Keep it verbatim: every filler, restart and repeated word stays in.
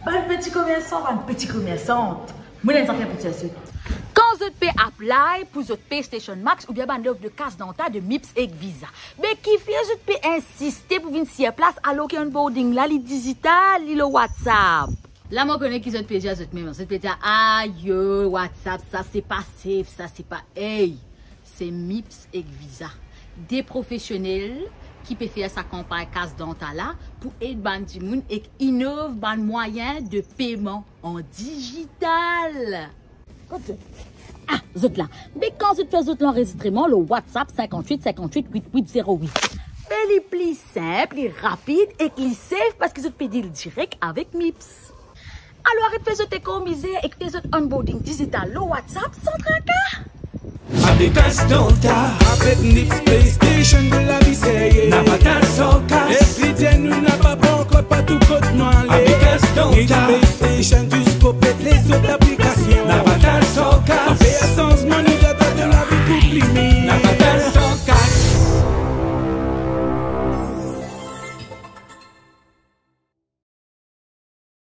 Bann peti komersan, bann peti komersant, mo ena enn zafer pou dir zot. Kan zot pe apply pou zot PayStation Max oubien bann lof de kas danta de Mips ek Visa, be kifer zot pe insiste pou vinn sir plas, alor ki onboarding la, li dizital, li lor WhatsApp? La mo kone ki zot pe dir zot mem, zot pe dir, "Ayo, WhatsApp, sa se pa safe, sa se pa," ey, se Mips ek Visa, de profesionel ki pe fer sa kanpagn kas danta la pou ed bann dimoun ek inov bann mwayin de peman an dizital. Kot zot? Ah, zot la. Me kan zot fer zot lanrezistreman lor WhatsApp cinquante-huit cinquante-huit huit huit zéro huit, be li pli sinp, li rapid ek li safe parski zot pe deal direk avek Mips. Alor aret fer zot ekonomize ek fer zot onboarding dizital lor WhatsApp san traka. Avek kas danta, avek Mips PayStation, nou lavi serye. Napa kas san kas. Epi de nou napa pankor partou kot nou ale. Avek kas danta, Mips PayStation, tou